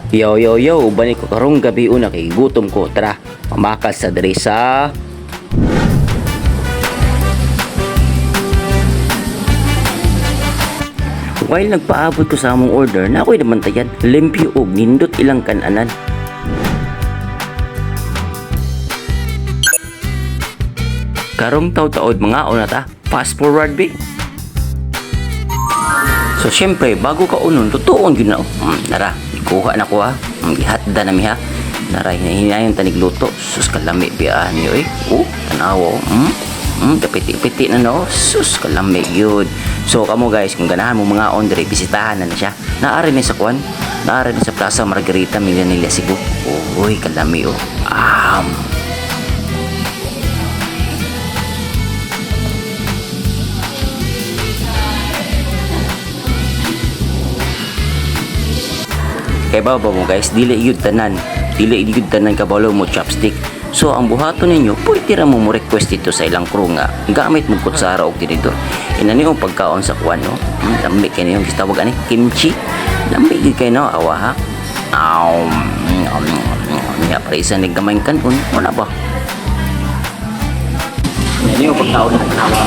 Yo, yo, yo, uban ko karong gabi una kay gutom ko. Tara, pamakal sa diri sa While nagpaabot ko sa among order, na ako'y namantayan, limpyo og nindot ilang kananan. Karong taud-taod mga una ta, fast forward be. So syempre, bago ka unon, tutuon yun na. Nara, ikuha na ko ha. Gihatda na mi ha. Nara, hinahinayon tanig luto. Sus, kalami biyaan niyo eh. Oh, tanawa oh. Kapiti-piti na no. Sus, kalami yun. So kamo guys, kung ganahan mo mga on diri, bisitahan na na siya. Naari ni sa kwan. Naari ni sa Plaza Margarita, Minglanilla, Cebu. Uy, kalami oh. Kay ba mo guys, dili gyud tanan. Dili gyud tanan kabalo mo chopstick. So ang buhaton ninyo, pwede ra mo mo request dito sa ilang crew nga gamit mo kutsara og tinidor. Ina niyo pagkaon sa kuan no. Lami kay niyo gitawag ani kimchi. Lami gyud kay no awa ha. Aw. Nya parisa ni gamay kanon, wala ba? Ina niyo pagkaon na awa.